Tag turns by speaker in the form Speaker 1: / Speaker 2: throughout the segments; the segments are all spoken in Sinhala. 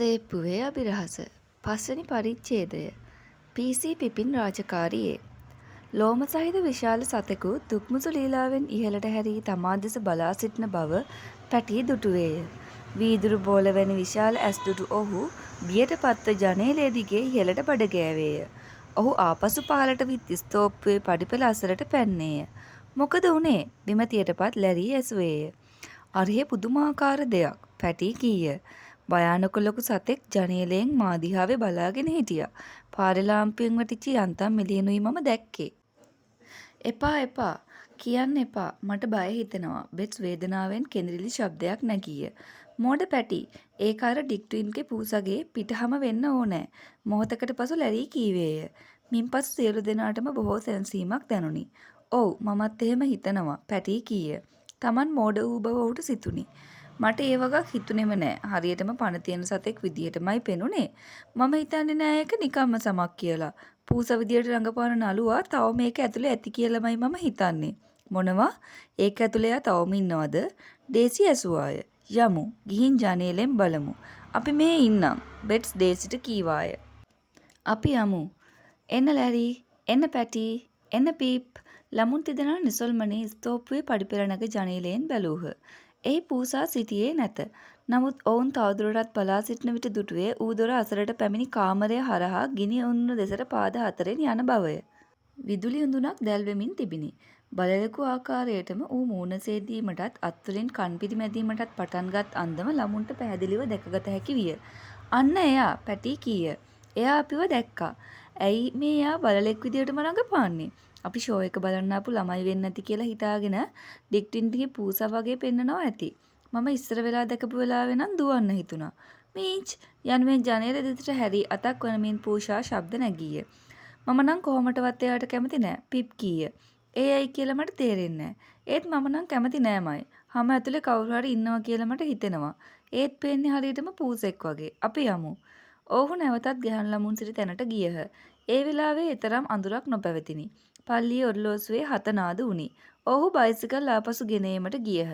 Speaker 1: සේප්පුවේ අභිරහස පස්වැනි පරිච්ඡේදය පී.සී. පිපින් රාජකාරියේ ලෝම සහිත විශාල සතෙකු දුක්මුසු ලීලාවෙන් ඉහළට හැරී තමා දෙස බලා සිටින බව පැටී දුටුවේය. වීදුරු බෝල වැනි විශාල ඇස් දුටු ඔහු බියට පත්ව ජනේලය දිගේ ඉහළට බඩගෑවේය. ඔහු ආපසු පහළට විත් ස්තෝප්පුවේ පඩිපෙළ අසලට පැන්නේය. "මොකද වුනේ?" විමතියට පත් ලැරී ඇසුවේය. "අරහේ පුදුමාකාර දෙයක්" පැටී කීය. "භයානක ලොකු සතෙක් ජනේලයෙන් මා දිහාවේ බලාගෙන හිටියා. පාරේ ලාම්පුවෙන් වැටිච්ච යන්තම් එළියෙනුයි මම දැක්කේ." "එපා එපා. කියන්න එපා. මට බය හිතෙනවා" බෙට්ස් වේදනාවෙන් කෙඳිරිලි ශබ්දයක් නැගීය. "මෝඩ පැටී. ඒක අර ඩික් ට්වින්ගේ පූසගේ පිටහම වෙන්න ඕනෑ" මොහොතකට පසු ලැරී කීවේය. මින්පසු සියලු දෙනාටම බොහෝ සැනසීමක් දැනුනි. "ඔව් මමත් එහෙම හිතනවා" පැටී කීය. තමන් මෝඩ වූ බව ඔහුට සිතුනි. "මට ඒ වගක් හිතුනෙම නෑ. හරියටම පණ තියෙන සතෙක් විදියටමයි පෙනුනේ. මම හිතන්නේ නෑ ඒක නිකම්ම සමක් කියලා. පූසා විදියට රඟපාන නළුවා තවම ඒක ඇතුලේ ඇති කියලාමයි මම හිතන්නේ." "මොනවා? ඒක ඇතුලේ එයා තවම ඉන්නවද?" ඩේසි ඇසුවාය. "යමු. ගිහින් ජනේලෙන් බලමු. අපි මෙහෙ ඉන්නම්" බෙට්ස් ඩේසිට කීවාය. "අපි යමු. එන්න ලැරී. එන්න පැටී. එන්න පීප්." ළමුන් තිදෙනා නිසල්මනේ ස්තෝප්පුවේ පඩිපෙළ නැග ජනේලයෙන් බැලූහ. එහි පූසා සිටියේ නැත. නමුත් ඔවුන් තවදුරටත් බලා සිටින විට දුටුවේ ඌ දොර අසලට පැමිණි කාමරය හරහා ගිනි උදුන දෙසට පාද හතරෙන් යන බවය. විදුලි උදුනක් දැල්වෙමින් තිබිණි. බළලෙකු ආකාරයටම ඌ මූණ සේදීමටත් අත්වලින් කන් පිරි මැදීමටත් පටන්ගත් අන්දම ළමුන්ට පැහැදිලිව දැකගත හැකි විය. "අන්න එයා" පැටී කීය. "එයා අපිව දැක්කා. ඇයි මේ එයා බළලෙක් විදියටම රඟපාන්නේ? අපි ෂෝ එක බලන්න ආපු ළමයි වෙන්න ඇති කියලා හිතාගෙන ඩික් ට්වින්ගේ පූසා වගේ පෙන්නනවා ඇති. මම ඉස්සර වෙලා දැකපු වෙලාවේ නම් දුවන්න හිතුණා." "මීච්" යනුවෙන් ජනේලෙ දෙසට හැරී අතක් වනමින් පූෂා ශබ්ද නැගීය. "මම නම් කොහොමටවත් එයාට කැමති නෑ" පිප් කීය. "ඒ ඇයි කියලා මට තේරෙන්නේ නෑ. ඒත් මම නම් කැමති නෑමයි. හම ඇතුලේ කවුරු හරි ඉන්නවා කියලා මට හිතෙනවා. ඒත් පේන්නේ හරියටම පූසෙක් වගේ. අපි යමු." ඔවුහු නැවතත් ගැහැණු ළමුන් සිටි තැනට ගියහ. ඒ වෙලාවේ එතරම් අඳුරක් නොපැවතිනි. පල්ලියේ ඔරලෝසුවේ හත නාද වුණි. ඔවුහු බයිසිකල් ආපසු ගෙන ඒමට ගියහ.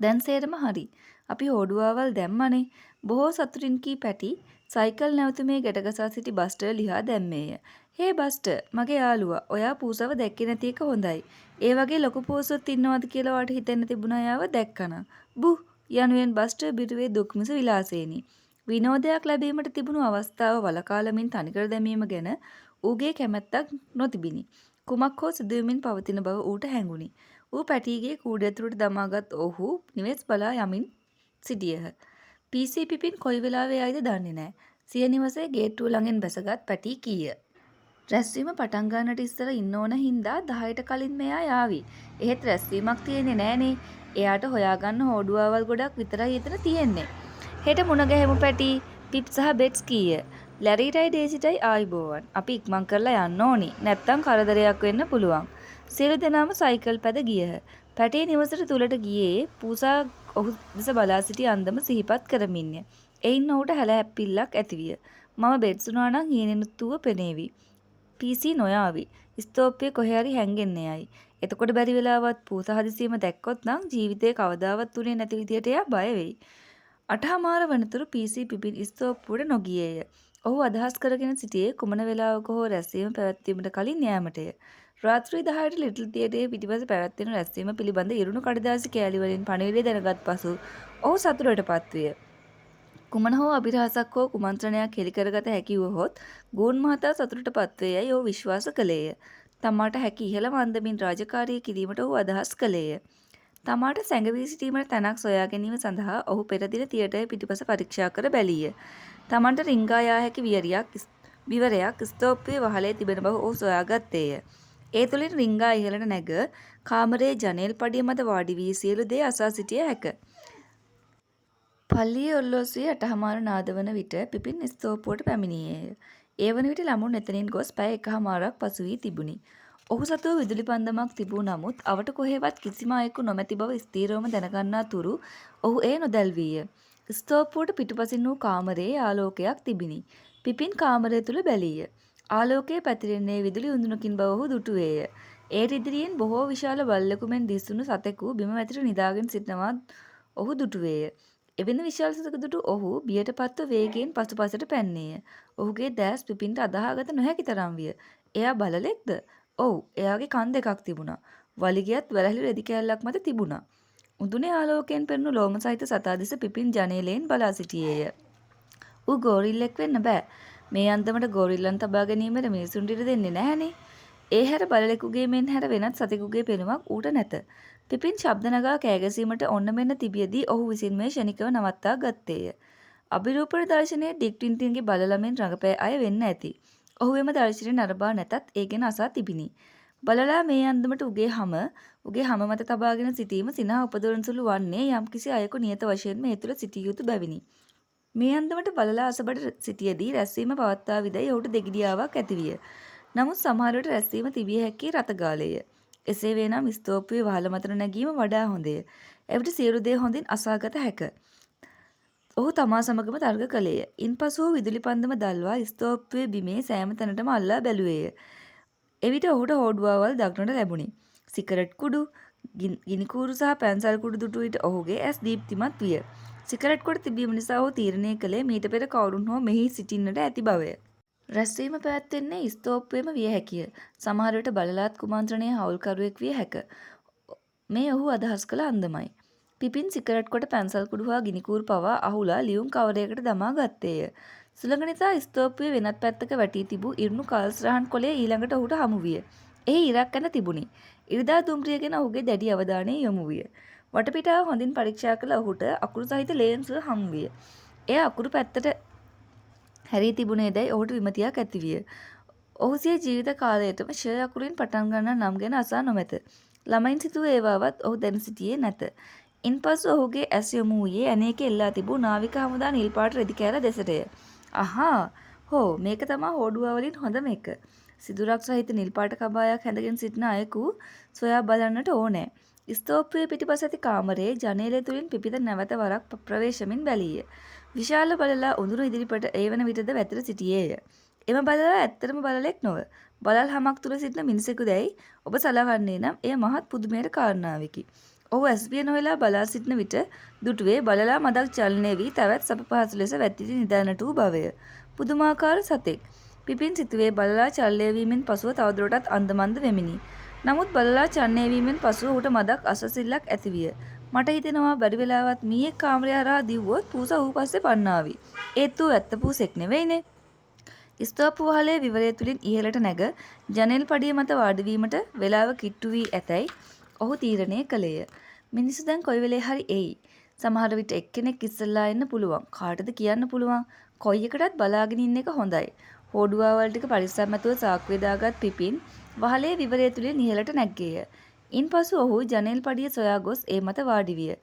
Speaker 1: "දැන් සේරම හරි. අපි හෝඩුවාවල් දැම්මනේ" බොහෝ සතුටින් කී පැටී සයිකල් නැවතුමේ ගැටගසා සිටි බස්ටර් ලිහා දැම්මේය. "හේ බස්ටර්, මගේ යාළුවා, ඔයා පූසව දැක්කේ නැති එක හොඳයි. ඒ වගේ ලොකු පූසොත් ඉන්නවද කියලා ඔයාට හිතෙන්න තිබුණා එයාව දැක්කනම්. බුහ්" යනුවෙන් බස්ටර් බිරුවේ දුක්මිසු විලාසයෙනි. විනෝදයක් ලැබීමට තිබුණු අවස්ථාව වළකාලමින් තනිකර දැමීම ගැන ඌගේ කැමැත්තක් නොතිබිණි. කුමක් හෝ සිදුවෙමින් පවතින බව ඌට හැඟුණි. ඌ පැටීගේ කූඩු ඇතුළට දමාගත් ඔහු නිවෙස් බලා යමින් සිටියහ. පී.සී. පිපින් කොයි වෙලාවෙ ආයිද දන්නේ නෑ. සිය නිවසේ ගේට්ටුව ළඟින් බැසගත් පැටී කීය. රැස්වීම පටන් ගන්නට ඉස්සර ඉන්න ඕන හින්දා 10ට කලින්ම එයා යාවි. එහෙත් රැස්වීමක් තියෙන්නේ නෑනේ. එයාට හොයාගන්න හෝඩුවාවල් ගොඩක් විතරයි එතන තියෙන්නේ. "හෙට මුණ ගැහෙමු පැටී" පිප් සහ බෙට්ස් කීය. "ලැරීටයි ඩේසිටයි ආයුබෝවන්. අපි ඉක්මන් කරලා යන්න ඕනි. නැත්තං කරදරයක් වෙන්න පුළුවන්." සියලු දෙනාම සයිකල් පැද ගියහ. පැටී නිවසට තුලට ගියේ පූසා ඔහු දෙස බලා සිටි අන්දම සිහිපත් කරමින්ය. එයින් ඔහුට හැල හැප්පිල්ලක් ඇතිවිය. මම බෙට්ස් වුණා නම් හීනෙනුත් ඌව පෙනේවි. පී.සී. නොයාවි. ස්තෝප්පුවේ කොහේ හරි හැංගෙන්න යයි. එතකොට බැරි වෙලාවත් පූසා හදිසියෙම දැක්කොත් නම් ජීවිතේ කවදාවත් වුණේ නැති විදියට එයා බය වෙයි. 8:30 වනතුරු පී.සී. පිපින් ස්තෝප්පුවට නොගියේය. ඔහු අදහස් කරගෙන සිටියේ කුමන වෙලාවක හෝ රැස්වීම පැවැත්වීමට කලින් යෑමටය. රාත්‍රී 10ට ලිටල් තියටරයේ පිටිපස පැවැත්වෙන රැස්වීම පිළිබඳ ඉරුණු කඩදාසි කෑලි වලින් පණිවිඩය දැනගත් පසු ඔහු සතුටට පත්විය. කුමන හෝ අභිරහසක් හෝ කුමන්ත්‍රණයක් හෙළි කරගත හැකි වුවහොත් ගූන් මහතා සතුටට පත්වේ යැයි ඔහු විශ්වාස කළේය. තමාට හැකි ඉහළම අන්දමින් රාජකාරිය කිරීමට ඔහු අදහස් කළේය. තමාට සැඟවී සිටීමට තැනක් සොයා ගැනීම සඳහා ඔහු පෙර දින තියටරය පිටුපස පරීක්ෂා කර බැලීය. තමන්ට රිංගා යා හැකි විවරයක් ස්තෝප්පුවේ වහලේ තිබෙන බව ඔහු සොයාගත්තේය. ඒ තුළින් රිංගා ඉහළට නැග කාමරයේ ජනේල් පඩිය මත වාඩි වී සියලු දේ අසා සිටිය හැක. පල්ලියේ ඔරලෝසුවේ 8:30 නාද වන විට පිපින් ස්තෝප්පුවට පැමිණියේය. ඒ වන විට ළමුන් එතනින් ගොස් පැය එකහමාරක් පසු වී තිබුණි. ඔහු සතුව විදුලි පන්දමක් තිබූ නමුත් අවට කොහේවත් කිසිම අයෙකු නොමැති බව ස්ථිරවම දැනගන්නා තුරු ඔහු එය නොදැල්වීය. ස්තෝප්පුවට පිටුපසින් වූ කාමරයේ ආලෝකයක් තිබිණි. පිපින් කාමරය තුල බැලීය. ආලෝකය පැතිරෙන්නේ විදුලි උඳුනකින් බව ඔහු දුටුවේය. එයට ඉදිරියෙන් බොහෝ විශාල බල්ලෙකු මෙන් දිස්වුණු සතෙකු බිම වැතිර නිදාගෙන සිටිනවා ඔහු දුටුවේය. එවැනි විශාල සතෙකු දුටු ඔහු බියට පත්ව වේගයෙන් පසුපසට පැන්නේය. ඔහුගේ දෑස් පිපින්ට අදහාගත නොහැකි තරම් විය. එයා බළලෙක්ද? ඔව්, එයාගේ කන් දෙකක් තිබුණා. වලිගයත් වැලැහිලි රෙදි කෑල්ලක් මත තිබුණා. උඳුනේ ආලෝකයෙන් පෙනුණු ලෝම සහිත සතා දෙස පිපින් ජනේලයෙන් බලා සිටියේය. ඌ ගෝරිල්ලෙක් වෙන්න බෑ. මේ අන්දමට ගෝරිල්ලන් තබා ගැනීමට මිනිසුන්ට ඉඩ දෙන්නේ නැහැනේ. ඒ හැර බළලෙකුගේ මෙන් හැර වෙනත් සතෙකුගේ පෙනුමක් ඌට නැත. පිපින් ශබ්ද නගා කෑගැසීමට ඔන්න මෙන්න තිබියදී ඔහු විසින් මෙය ක්ෂණිකව නවත්තා ගත්තේය. අභිරූපණ දර්ශනයේ ඩික් ටින්ටින්ගේ බළලා මෙන් රඟපෑ අය වෙන්න ඇති. ඔහු එම දර්ශනය නරඹා නැතත් ඒ ගැන අසා තිබිණි. බලලා මේ අන්දමට උගේ හම මත තබාගෙන සිටීම සිනහ උපදවන සුළු වන්නේ යම්කිසි අයෙකු නියත වශයෙන්ම ඒ තුළ සිටිය යුතු බැවිනි. මේ අන්දමට බලලා අසබඩ සිටියදී රැස්වීම පවත්වාවිදැයි ඔහුට දෙගිඩියාවක් ඇතිවිය. නමුත් සමහර විට රැස්වීම තිබිය හැක්කේ රථගාලේය. එසේ වේ නම් ස්තෝප්පුවේ වහල මත නොනැගීම වඩා හොඳය. එවිට සියලු දේ හොඳින් අසාගත හැක. ඔහු තමා සමගම තර්ක කළේය. ඉන්පසු ඔහු විදුලි පන්දම දල්වා ස්තෝප්පුවේ බිමේ සෑම තැනටම අල්ලා බැලුවේය. එවිට ඔහුට හෝඩුවාවල් දක්නට ලැබුණි. සිගරට් කුඩු, ගිනිකූරු සහ පැන්සල් කුඩු දුටු විට ඔහුගේ ඇස් දීප්තිමත් විය. සිගරට් කුඩු තිබීම නිසා ඔහු තීරණය කළේ මීට පෙර කවුරුන් හෝ මෙහි සිටින්නට ඇති බවය. රැස්වීම පැවැත්වෙන්නේ ස්තෝප්පුවේම විය හැකිය. සමහර විට බලලාත් කුමන්ත්‍රණයේ හවුල්කරුවෙක් විය හැක. මේ ඔහු අදහස් කළ අන්දමයි. පිපින් සිගරට් කොට පැන්සල් කුඩු හා ගිනිකූරු පවා අහුලා ලියුම් කවරයකට දමා ගත්තේය. සුළඟ නිසා ස්තෝප්පුවේ වෙනත් පැත්තක වැටී තිබූ ඉරුණු කාල්ස්රහන් කොළය ඊළඟට ඔහුට හමු විය. එහි ඉරක් ඇඳ තිබුණි. ඉරිදා දුම්රිය ගැන ඔහුගේ දැඩි අවධානය යොමු විය. වටපිටාව හොඳින් පරීක්ෂා කළ ඔහුට අකුරු සහිත ලේන්සුව හමු විය. එය අකුරු පැත්තට හැරී තිබුණේදැයි ඔහුට විමතියක් ඇතිවිය. ඔහු සිය ජීවිත කාලයටම ෂ අකුරින් පටන් ගන්නා නම් ගැන අසා නොමැත. ළමයින් සිතූ ඒවාවත් ඔහු දැන සිටියේ නැත. ඉන්පසු ඔහුගේ ඇස් යොමු වූයේ ඇණයක එල්ලා තිබූ නාවික හමුදා නිල් පාට රෙදි කෑල්ල දෙසටය. අහා! හෝ, මේක තමා හෝඩුවා වලින් හොඳම එක. සිදුරක් සහිත නිල් පාට කබායක් හැඳගෙන සිටින අයෙකු සොයා බලන්නට ඕනෑ. ස්තෝප්පුවේ පිටිපස ඇති කාමරයේ ජනේලය තුළින් පිපිද නැවත වරක් ප්‍රවේශමින් බැලීය. විශාල බළලා උඳුන ඉදිරිපිට ඒ වන විටද වැතිර සිටියේය. එම බළලා ඇත්තටම බළලෙක් නොව, බළල් හමක් තුළ සිටින මිනිසෙකුදැයි ඔබ සලකන්නේ නම් එය මහත් පුදුමයට කාරණාවකි. ඔහු ඇස් පිය නොහෙලා බලා සිටින විට දුටුවේ බළලා මදක් චලනය වී තවත් සැප පහසු ලෙස වැතිරී නිදන්නට වූ බවය. පුදුමාකාර සතෙක්. පිපින් සිතුවේ බළලා චලනය වීමෙන් පසුව තවදුරටත් අන්දමන්ද වෙමිනි. නමුත් බළලා චලනය වීමෙන් පසුව ඔහුට මදක් අස්වැසිල්ලක් ඇතිවිය. මට හිතෙනවා බැරි වෙලාවත් මීයෙක් කාමරය හරහා දිව්වොත් පූසා ඌ පස්සේ පන්නාවි. ඒත් ඌ ඇත්ත පූසෙක් නෙවෙයිනේ. ස්තෝප්පු වහලේ විවරය තුලින් ඉහළට නැග ජනේල් පඩිය මත වාඩි වීමට වේලාව කිට්ටු වී ඇතැයි ඔහු තීරණය කළේය. මිනිස්සු දැන් කොයි වෙලේ හරි එයි. සමහර විට එක්කෙනෙක් ඉස්සෙල්ලා එන්න පුළුවන්. කාටද කියන්න පුළුවන්. කොයි එකටත් බලාගෙන ඉන්න එක හොඳයි. හෝඩුවාවල් ටික පරිස්සම් ඇතුව සාක්කුවේ දාගත් පිපින් වහලේ විවරය තුලින් ඉහළට නැග්ගේය. ඉන්පසු ඔහු ජනේල් පඩිය සොයා ගොස් ඒ මත වාඩි විය.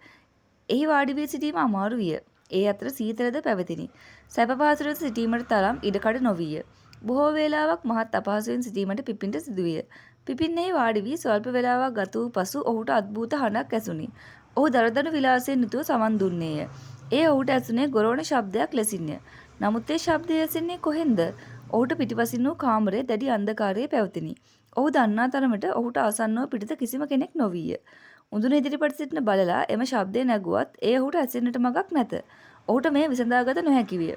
Speaker 1: එහි වාඩි වී සිටීම අමාරු විය. ඒ අතර සීතලද පැවතිනි. සැප පහසු ලෙස සිටීමට තරම් ඉඩකඩ නොවිය. බොහෝ වේලාවක් මහත් අපහසුවෙන් සිටීමට පිපින්ට සිදුවිය. පිපින් එහි වාඩි වී ස්වල්ප වේලාවක් ගත වූ පසු ඔහුට අද්භූත හඬක් ඇසුණි. ඔහු දරදඬු විලාසයෙන් යුතුව සවන් දුන්නේය. එය ඔහුට ඇසුනේ ගොරවන ශබ්දයක් ලෙසින්ය. නමුත් ඒ ශබ්දය ඇසෙන්නේ කොහෙන්ද? ඔහුට පිටිපසින් වූ කාමරය දැඩි අන්ධකාරයේ පැවතිනි. ඔහු දන්නා තරමට ඔහුට ආසන්නව පිටත කිසිම කෙනෙක් නොවීය. උඳුන ඉදිරිපිට සිටින බලලා එම ශබ්දය නැගුවත් එය ඔහුට ඇසෙන්නට මගක් නැත. ඔහුට මෙය විසඳාගත නොහැකි විය.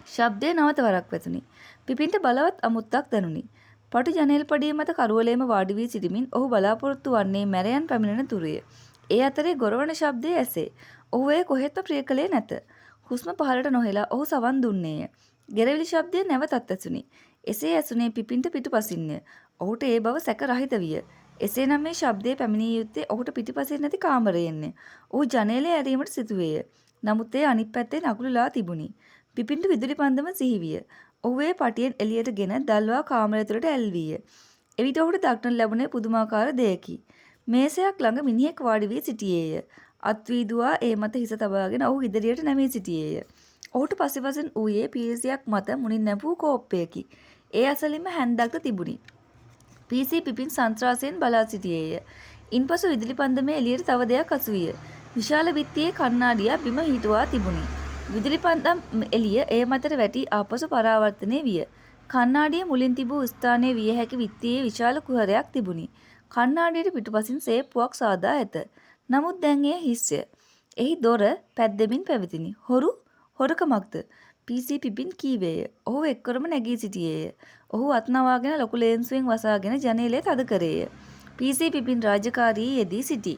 Speaker 1: ශබ්දය නැවත වරක් වැසුණි. පිපින්ට බලවත් අමුත්තක් දැනුනි. පටු ජනේල් පඩිය මත කරුවලේම වාඩි වී සිටිමින් ඔහු බලාපොරොත්තු වන්නේ මැරයන් පැමිණෙන තුරුය. ඒ අතරේ ගොරවන ශබ්දය ඇසේ. ඔහු එය කොහෙත්ම ප්‍රිය කළේ නැත. හුස්ම පහළට නොහෙලා ඔහු සවන් දුන්නේය. ගෙරවිලි ශබ්දය නැවතත් ඇසුණි. එසේ ඇසුනේ පිපින්ට පිටුපසින්ය. ඔහුට ඒ බව සැක රහිත විය. එසේනම් මේ ශබ්දය පැමිණිය යුත්තේ ඔහුට පිටිපසින් නැති කාමරයෙන්ය. ඔහු ජනේලය ඇරීමට සිතුවේය. නමුත් එය අනිත් පැත්තේ නගුලලා තිබුණි. පිපින්ට විදුලි පන්දම සිහි විය. ඔහු එය පටියෙන් එළියට ගෙන දල්වා කාමරය තුළට ඇල්වීය. එවිට ඔහුට දක්නට ලැබුණේ පුදුමාකාර දෙයකි. මේසයක් ළඟ මිනිහෙක් වාඩි වී සිටියේය. අත් වීදුවා ඒ මත හිස තබාගෙන ඔහු ඉදිරියට නැමී සිටියේය. ඔහුට පසුපසින් ඌයේ පීසියක් මත මුණින් නැඹූ කෝප්පයකි. ඒ අසලින්ම හැන්දක්ද තිබුණි. පීසී පිපින් සන්ත්‍රාසයෙන් බලා සිටියේය. ඉන්පසු විදුලි පන්දමේ එළියට තව දෙයක් අසුවිය. විශාල බිත්තියේ කණ්ණාඩියක් බිම හිටුවා තිබුණි. විදුලි පන්දම් එළිය එය මතට වැටී ආපසු පරාවර්තනය විය. කණ්ණාඩිය මුලින් තිබූ ස්ථානයේ විය හැකි බිත්තියේ විශාල කුහරයක් තිබුණි. කණ්ණාඩියට පිටුපසින් සේප්පුවක් සාදා ඇත. නමුත් දැන් එය හිස්ය. එහි දොර පැද්දෙමින් පැවතිණි. හොරු? හොරකමක්ද? පී.සී. පිපින් කීවේය. ඔහු එක්වරම නැගී සිටියේය. ඔහු අත් නවාගෙන ලොකු ලේන්සුවෙන් වසාගෙන ජනේලය තද කරේය. පී.සී. පිපින් රාජකාරියේ යෙදී සිටි